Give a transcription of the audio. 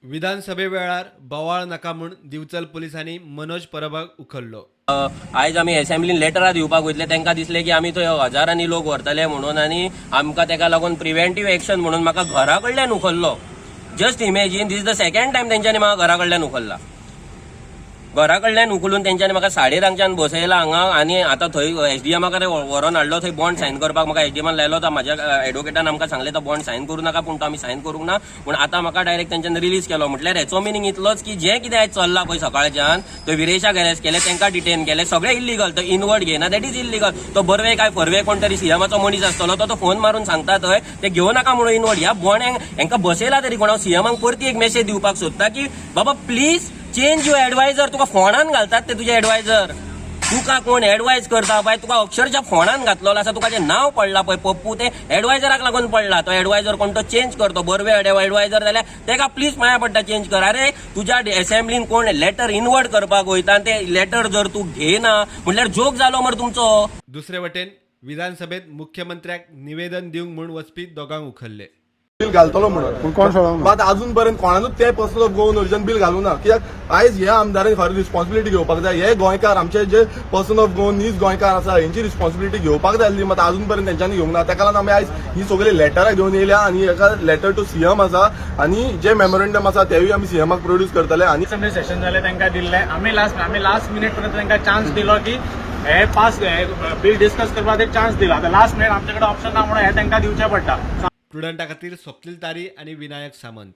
विधानसभे वेळार बोवाळ नाका म्हूण दिवचल पुलिसांनी मनोज परबाक उखल्लो. आयज आमी एसेंब्लीन लेटरां दिवपाक वयतले. तांकां दिसलें की आमी थंय हजारांनी लोक व्हरतले म्हणून आनी आमकां तेका लागून प्रिव्हेंटीव एक्शन म्हणून म्हाका घरा कडल्यान उखल्लो. Just imagine, this the second time तेंच्यांनी म्हाका घरा कडल्यान उखल्ला. घरा कडल्यान उखलून तेंच्यांनी म्हाका 10:30च्यान बसयला हांगा आनी आतां थंय एसडीएमा कडेन व्हरोन हाडलो. थंय बॉन्ड सायन करपाक म्हाका एसडीएमान लायलो. तो म्हाज्या एडवोकेटान आमकां सांगलें, तो बॉन्ड सायन करूं नाका, पूण तो आमी सायन करूंक ना. पूण आतां म्हाका डायरेक्ट तेंच्यांनी रिलीज केलो. म्हटल्यार हेचो मिनींग इतलोच की जें कितें आयज चल्लां पळय, सकाळच्यान थंय विरेशाक अरेस्ट केले, तांकां डिटेन केले, सगळें इल्लिगल. तो इनवर्ड घेयना, that is illegal. तो बर्वे काय फर्वे कोण तरी सीएमाचो मनीस आसतलो, तो तो फोन मारून सांगता थंय ते घेवं नाका म्हणून इनवर्ड. ह्या बोंड्यांक हेंकां बसयला तरी कोण? हांव सीएमाक परती एक मेसेज दिवपाक सोदता की बाबा, please change your adviser. तुका फोनान घालतात ते तुजे एडवायझर. तुका कोण एडवायज करता पळय, तुका अक्षरशः फोनान घातलेलो आसा. तुका जें नांव पडलां पळय पप्पू, ते एडवायझराक लागून पडला. तो एडवायझर कोण तो चेंज कर. तो बर्वे एडवायझर जाल्यार तेका प्लीज पांया पडटा, चेंज कर. अरे, तुज्या एसेंब्लीन कोण लेटर इनवर्ड करपाक वयता आनी ते लेटर जर तूं घेयना म्हटल्यार जोक जालो मरे तुमचो. दुसरे वटेन विधानसभेत मुख्यमंत्र्याक निवेदन दिवंक म्हूण वचपी दोगांक उखल्ले. बील घालतलो म्हणून. पूण कोण सोडोंक ना. मात अजून पर्यंत कोणानूच ते person of Goan origin bill घालूं ना. कित्याक आयज ह्या आमदारांनी खरें रिस्पॉन्सिबिलिटी घेवपाक जाय. हे गोंयकार, आमचे जे पर्सन ऑफ गोवन नीज गोंयकार आसा, हेंची रिस्पॉन्सिबिलिटी घेवपाक जाय आसली, मात अजून पर्यंत तेंच्यांनी घेवंक ना. ताका लागून आमी आयज ही सगळी लेटरां घेवन येयल्या आनी एका लेटर टू सीएम आसा आनी जे मेमोरेंडम आसा तेवूय आमी सीएमाक प्रोड्यूस करतले आनी असेंब्ली सेशन जालें, तांकां दिल्लें. आमी लास्ट मिनीट पर्यंत तांकां चान्स दिलो की हे पास, हे बील डिस्कस करपाक एक चान्स दिलो. आतां लास्ट मिनीट आमचे कडेन ऑप्शन ना म्हणून हे तांकां दिवचें पडटा. प्रुडंटा खातीर स्वप्नील तारी आनी विनायक सामंत.